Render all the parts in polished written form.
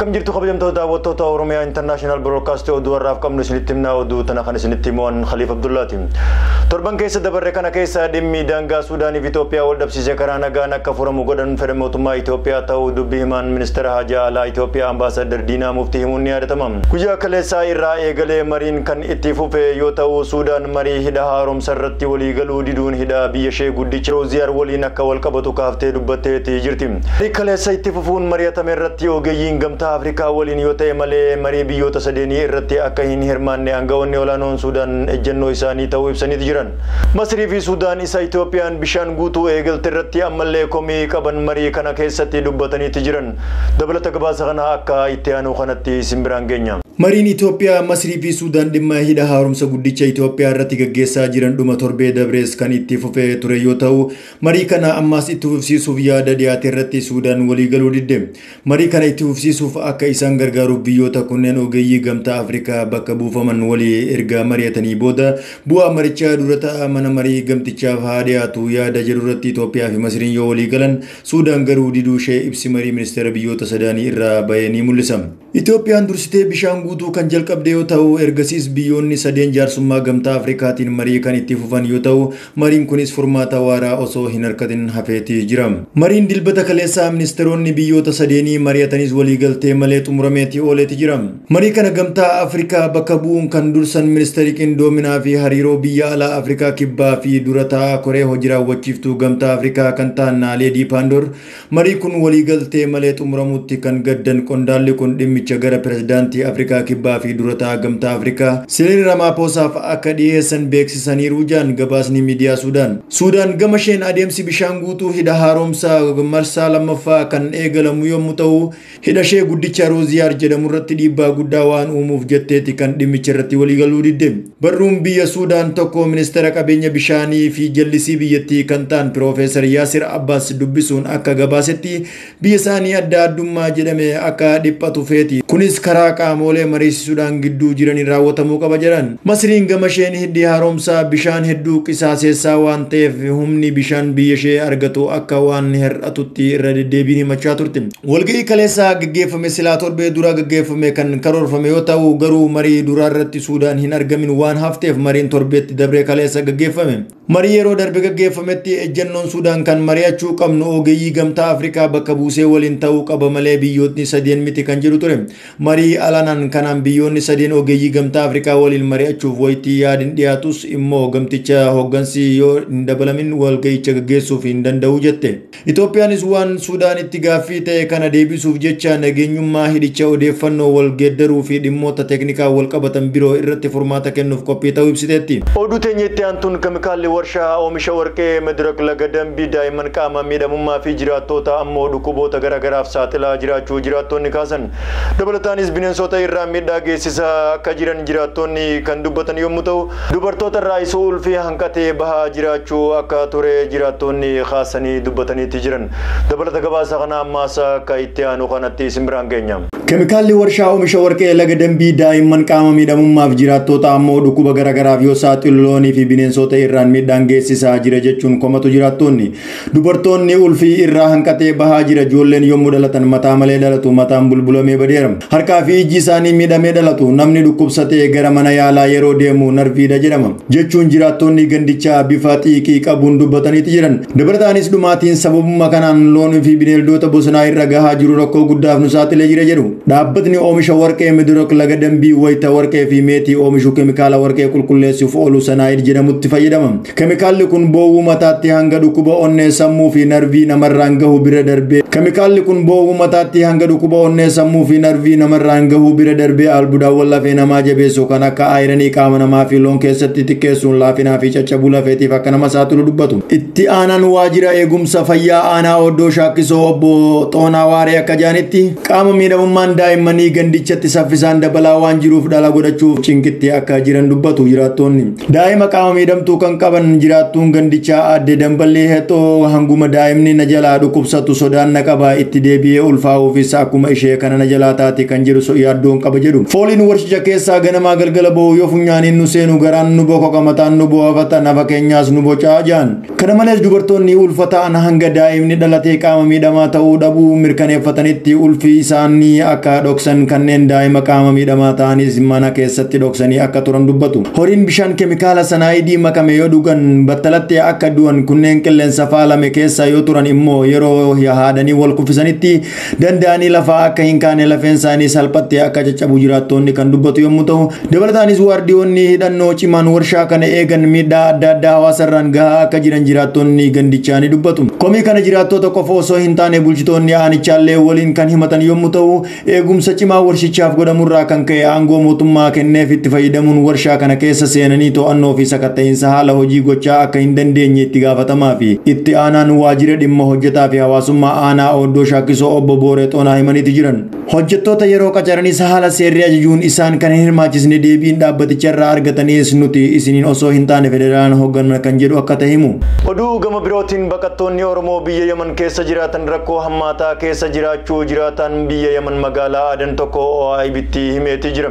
Akkam jirtu kabajamtoota daawwattoota Oromiyaa International Broadcast oduu har'aaf qabnu isinitti himna. Oduu tana kan isinitti himuun Khaliif Abdullaati. Torban keessa dabarre kana keessa dhimmi daangaa Suudaanii fi Itoophiyaa wal dhabsiisee karaa nagaan akka furamu godhan fedha mootummaa Itoophiyaa ta'uu dubbii himaan ministeera haajaa alaa Itoophiyaa Ambaasaddar Diinaa Muftii himuun ni yaadatama. Guyyaa kaleessaa irraa eegalee mariin kan itti fufe yoo ta'u, Suudaan marii hidha haaromsa irratti waliigaluu diduun hidha biyya ishee guddicha Rooziyaar waliin akka wal qabatu kaaftee dubbatteetii jirti. Kaleessa itti fufuun mari'atame irratti ogeeyyiin gamtaa Afrikaa waliin yoo ta'e malee marii biyyoota sadeenii irratti akka hin hirmaanne aangawoonni olaanoon Suudaan ejjennoo isaanii ta'uu ibsaniiti jiran. Masrii fi Suudaan isa Itoophiyaan bishaan guutuu eegalte irratti ammallee komii qaban marii kana keessatti dubbataniiti jiran. Dabalata gabaasa kana akka itti aanu kanatti isin biraan geenya. Mariin Itoophiyaa, Masrii fi Suudaan dhimma hidha haaromsa guddicha Itoophiyaa irratti gaggeessaa jiran dhuma torbee dabrees kan itti fufee ture yoo ta'u, marii kana ammaas itti fufsiisuuf yaada dhiyaate irratti Suudaan waliigaluu didde. Marii kana itti fufsiisuuf akka isaan gargaaruuf biyyoota kunneen ogeeyyii gamtaa Afrikaa bakka buufaman walii erga mari'atanii booda bu'aa marichaa dura ta'a mana marii gamtichaaf haa dhiyaatu yaada jedhu irratti Itoophiyaa fi Masriin yoo waliigalan, Suudaan garuu diduu ishee ibsi marii ministeera biyyoota sadaanii irraa bahee ni mul'isa. Itoophiyaan dursitee bishaan guutuu kan jalqabde yoo ta'u, ergasiis biyyoonni sadeen jaarsummaa gamtaa Afrikaatiin marii kan itti fufan yoo ta'u, mariin kunis furmaata waaraa osoo hin harkatin hafeetii jira. Mariin dilbata kaleessaa ministeeronni biyyoota sadeenii mari'atanis waliigaltee malee xumurameetii ooleeti jira. Marii kana gamtaa Afrikaa bakka bu'uun kan dursan ministeerri qindoominaa fi hariiroo biyya alaa Afrikaa kibbaa fi dura taa'aa koree hojii raawwachiiftuu gamtaa Afrikaa kan ta'an Naaleedii Paandoor marii kun waliigaltee malee xumuramutti kan gaddan qondaalli kun dhimmicha gara pirezidaantii Afrikaa kibbaa fi dura taa'aa gamtaa Afrikaa Siriil Ramaphosaaf akka dhiyeessan beeksisaniiru jaan gabaasni miidiyaa Suudaan. Suudaan gama isheen adeemsi bishaan guutuu hidha haaromsaa marsaa lammaffaa kan eegalamu yommuu ta'u, hidha ishee guddicha Rooziyaar jedhamu irratti dhiibbaa guddaa waan uumuuf jetteeti kan dhimmicha irratti waliigaluu didde. Barruun biyya Suudaan tokko ministeera qabeenya bishaanii fi jallisii biyyattii kan ta'an Piroofeesar Yaasir Abbaas dubbisuun akka gabaasetti biyya isaanii adda addummaa jedhame akka dhiphatu feeti. Kunis karaa qaamolee mariisisuudhaan gidduu jiraniin raawwatamuu qaba jedhan. Masriin gama isheen hiddi haaromsaa bishaan hedduu qisaaseessaa waan ta'eef humni bishaan biyya ishee argatu akka waan hir'atutti irra deddeebiin himachaa turte. Walga'ii kaleessaa gaggeeffame silaa torbee dura gaggeeffame kan karoorfame yoo ta'u, garuu marii duraa irratti Suudaan hin argamin waan hafteef mariin torbeetti dabree kaleessa gaggeeffame. Marii yeroo darbe gaggeeffametti ejjennoon Suudaan kan mari'achuu qabnu ogeeyyii gamtaa Afrikaa bakka buusee waliin ta'uu qaba malee biyyootni sadeen miti kan jedhu ture. Marii alanaan kanaan biyyoonni sadeen ogeeyyii gamtaa Afrikaa waliin mari'achuuf wayitii yaadin dhiyaatus immoo gamticha hooggansi yoo hin dabalamin walga'icha gaggeessuuf hin danda'u jette. Itoophiyaanis waan Suudaanitti gaaffii ta'e kana deebisuuf jecha nageenyummaa hidhicha odeeffannoo wal geeddaruu fi dhimmoota teeknikaa wal qabatan biroo irratti furmaata kennuuf qophii ta'uu ibsiteetti. Oduu teenya itti aantuun keemikaalli warshaa oomisha warqee Madirak laga dambii daa'imman qaama miidhamummaa fi jiraattoota ammoo dhukkuboota garaagaraaf saaxilaa jiraachuu jiraattonni kaasan. Dabalataanis bineensota irraa miidhaa geessisaa akka jiran jiraattonni kan dubbatan yommuu ta'u, dubartoota irraa isuu ulfii hanqatee bahaa jiraachuu akka ture jiraattonni kaasanii dubbataniiti jiran. Dabalata gabaasa kana ammaas akka itti aanu kanatti isin biraan geenya. Keemikaalli warshaa oomisha warqee laga dambii daa'imman qaama miidhamummaaf jiraattoota ammoo dhukkuba garaagaraaf yoo saaxilu loonii fi bineensota irraan miidhaan geessisaa jira jechuun komatu jiraattonni. Dubartoonni ulfii irraa hanqatee bahaa jira. Ijoolleen yommuu dhalatan mataa malee dhalatu, mataan bulbulamee badeera. Harkaa fi ijji isaanii miidhamee dhalatu. Namni dhukkubsatee gara mana yaalaa yeroo deemu narviidha jedhama. Jechuun jiraattonni gandichaa bifa xiiqii qabuun dubbataniiti jiran. Dabalataanis dhumaatiin sababuma kanaan loonii fi bineeldota bosonaa irra gahaa jiru rakkoo guddaaf nu saaxilee jira jedhu. Dhaabbatni oomisha warqee Midroc laga dambii wayita warqee fi meetii oomishu keemikaala warqee qulqulleessuuf oolu Sanaayid jedhamutti fayyadama. Keemikaalli kun boowwuu mataatti hanga dhukkuba onnee sammuu fi narvii namarraan gahu bira darbee Keemikaalli kun boowwuu mataatti hanga dhukkuba onnee sammuu fi narvii namarraan gahu bira darbee albuudaawwan lafee namaa jabeessu kan akka ayiranii qaama namaa fi loon keessatti xiqqeessuun laafinaa fi caccabuu lafeetiif akka nama saaxilu dubbatu. Itti aanaan waajjira eegumsa fayyaa aanaa Oddoo Shaakkisoo obbo Xoonaa Waaree akka jaanitti qaama miidhamummaan daa'immanii gandichatti saffisaan dabalaa waan jiruuf dhala godhachuuf cinqitti akka jiran dubbatu jiraattonni. Daa'ima qaama miidhamtuu kan qaban jiraattuun gandichaa aadde Damballee Heexoo hanguma daa'imni na jalaa dhukkubsatu sodaan na qaba itti deebi'ee ulfaa'uufis akkuma ishee kana na jalaa taate kan jedhu yaaddoon qaba jedhu. Fooliin warshicha keessaa ganamaa galgala ba'u yoo funyaaniin nu seenu garaan nu bokoka mataan nu bo'aafata nafa keenyaas nu bocaa jaan. Kana malees dubartoonni ulfa ta'an hanga daa'imni dhalatee qaama miidhamaa ta'uu dhabuu mirkaneeffatanitti ulfi isaanii akka dhoksan kanneen daa'ima qaama miidhamaa ta'anis mana keessatti dhoksanii akka turan dubbatu. Horiin bishaan keemikaala sanaayidii makame yoo dhugan battalatti akka du'an kunneen qilleensa faalame keessa yoo turan immoo yeroo haadanii wal kuffisanitti danda'anii lafaa akka hin kaane lafeen isaanii salphatti akka caccabu jiraattonni kan dubbatu yommuu ta'u, dabalataanis waardiyoonni hidhannoo cimaan warshaa kana eegan miidhaa adda addaa hawaasarraan gahaa akka jiran jiraattonni gandichaa ni dubbatu. Komii kana jiraattota qofa osoo hin taane bulchitoonni aanichaallee waliin kan himatan yommuu ta'u, eegumsa cimaa warshichaaf godhamurraa kan ka'e aangoo mootummaa kenneef itti fayyadamuun warshaa kana keessa seenanii to'annoo fi sakatta'insa haala hojii gochaa akka hin dandeenye itti gaafatamaa fi itti aanaan waajjira dhimma hojjetaa fi hawaasummaa aanaa Oddoo Shaakkisoo obbo Booree Xoonaa himaniiti jiran. Hojjettoota yeroo qacaranis haala seerri ajajuun isaan kan hin hirmaachisne deebiin dhaabbaticharraa argataniis nuti isiniin osoo hin taane federaalaan hoogganna kan jedhu akka ta'e himu. Oduu gama birootiin baqattoonni Oromoo biyya Yaman keessa jiraatan rakkoo hammaataa keessa jiraachuu jiraatan biyya Yaman magaalaa Adan tokko OIBtti himeeti jira.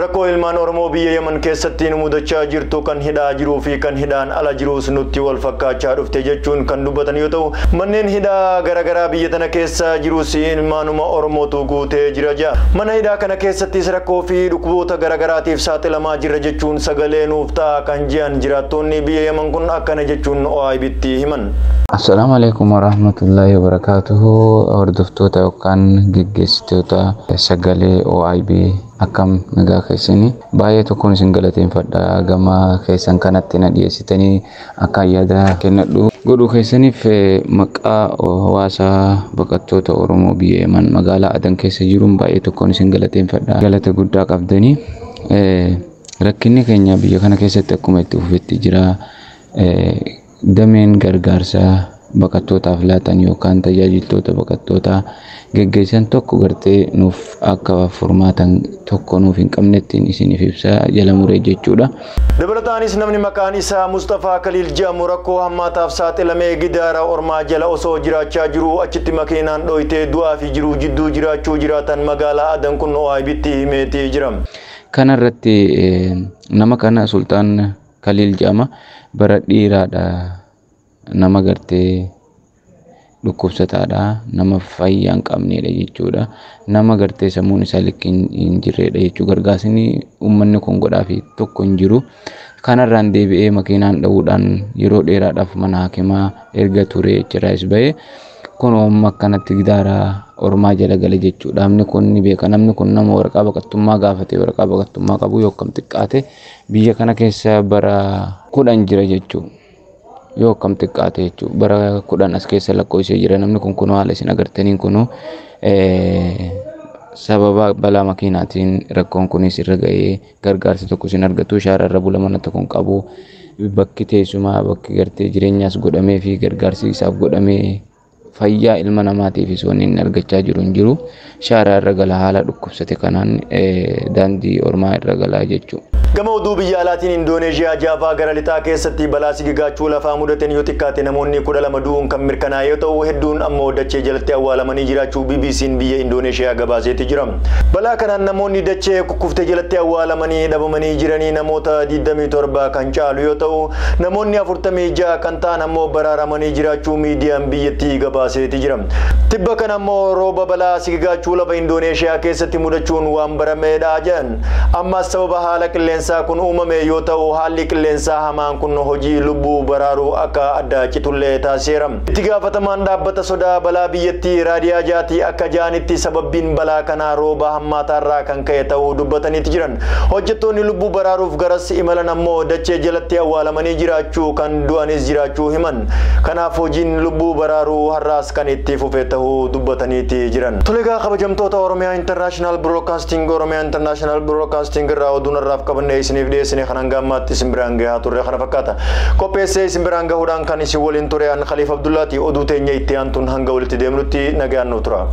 Rakkoo ilmaan Oromoo biyya Yaman keessatti nu mudachaa jirtu kan hidhaa jiruu fi kan hidhaan ala jiruus nutti wal fakkaachaa dhufte jechuun kan dubbatan yoo ta'u, manneen hidhaa garaagaraa biyya tana keessa jiruus ilmaanuma Oromootu guutee jira jaa. Mana hidhaa kana keessattis rakkoo fi dhukkuboota garaagaraatiif saaxilamaa jirra jechuun sagalee nuuf ta'a kan jiran jiraattonni biyya Yaman kun akkana jechuun OIBtti himan. Assalaamu alaikum warahmatullahi wabarakatuhu. Hordoftoota yookaan geggeessitoota sagalee OIB akkam nagaa keessanii, baay'ee tokkoon isin galateeffadha. Gama keessan kanatti na dhiyeessitanii akka yaada kennadhu godhuu keessaniif maqaa hawaasa baqattoota Oromoo biyya Yaman magaalaa Adan keessa jiruun baay'ee tokkoon isin galateeffadha. Galata guddaa qabdanii. Rakkinni keenya biyya kana keessatti akkuma itti fufetti jira. Dameen gargaarsaa baqattootaaf laatan yookaan tajaajiltoota baqattootaa geggeessan tokko gartee nuuf akka furmaatan tokko nuuf hin qabnettiin isiniif ibsaa jala muree jechuudha. Dabalataanis namni maqaan isaa Mustafaa Kaliil jedhamu rakkoo hammaataaf saaxilamee gidaara ormaa jala osoo jiraachaa jiru achitti makiinaan dhoyitee du'aa fi jiruu jidduu jiraachuu jiraatan magaalaa Adan kun OIBtti himeetii jira. Kanarratti nama kana Sultaan Kaliil jedhama, bara dhiiraadha, nama gartee dhukkubsataadha, nama fayyaa hin qabnedha jechuudha, nama gartee sammuun isaa likki hin jirredha jechuudha. Gargaarsi uummanni kun godhaafi tokko hin jiru. Kanarraan deebi'ee makiinaan dha'uudhaan yeroo dheeraadhaaf mana hakimaa erga ture achirraas bahee kun amma akkanatti gidaara ormaa jala gale jechuudha. Namni kun ni beeka. Namni kun nama waraqaa baqattummaa gaafate, waraqaa baqattummaa qabu yookaan xiqqaate biyya kana keessa bara 10 jira jechuudha. Yoo akkam xiqqaate jechuudha. Bara 10 as keessa lakkoofsee jira. Namni kun kunoo haala isin agartaniin kunoo sababa balaa makiinaatiin rakkoon kunis irra ga'ee gargaarsa tokko isin argatu, shaara irra bula, mana tokko hin qabu, bakki teessumaa bakki gartee jireenyaas godhamee fi gargaarsi isaaf godhamee fayyaa ilma namaatiifis wanni inni argachaa jiru hin jiru. Shaara irra gala, haala dhukkubsate kanaan daandii ormaa irra galaa jechuudha. Gama oduu biyya alaatiin Indooneeshiyaa Jaavaa gara lixaa keessatti balaa sigigaachuu lafaa mudateen yoo xiqqaate namoonni 12 du'uun kan mirkanaa'e yoo ta'u, hedduun ammoo dachee jalatti awwaalamanii jiraachuu BBC'n biyya Indooneeshiyaa gabaaseeti jira. Balaa kanaan namoonni dachee kukkuftee jalatti awwaalamanii dhabamanii jiranii namoota 27 kan caalu yoo ta'u, namoonni 46 kan ta'an ammoo baraaramanii jiraachuu miidiyaan biyyattii gabaaseeti jira. Tibba kana ammoo rooba balaa sigigaachuu lafa Indooneeshiyaa keessatti mudachuun waan barameedha jedhan. Ammas sababa haala qilleensaa kun uumame yoo ta'u, haalli qilleensaa hamaan kun hojii lubbuu baraaruu akka adda citullee taasiseera. Itti gaafatamaan dhaabbata sodaa balaa biyyattii Raadiyaa Jaatii akka ja'anitti sababbiin balaa kanaa rooba hammaataarraa kan ka'e ta'uu dubbataniiti jiran. Hojjettoonni lubbuu baraaruuf garas imalan ammoo dachee jalatti awwaalamanii jiraachuu kan du'anis jiraachuu himan. Kanaaf hojiin lubbuu baraaruu har'aas kan itti fufe ta'uu dubbataniiti jiran. Toleegaa kabajamtoota Oromiyaa International Broadcasting, Oromiyaa International Broadcasting irraa oduun har'aaf qabannee isiniif dhiyeessine kan hanga ammaatti isin biraan gahaa turre kana fakkaata. Qopheessee isin biraan gahuudhaan kan isin waliin ture an Khaliif Abdullaati. Oduu teenya itti aantuun hanga walitti deemnutti nagaan nu tura.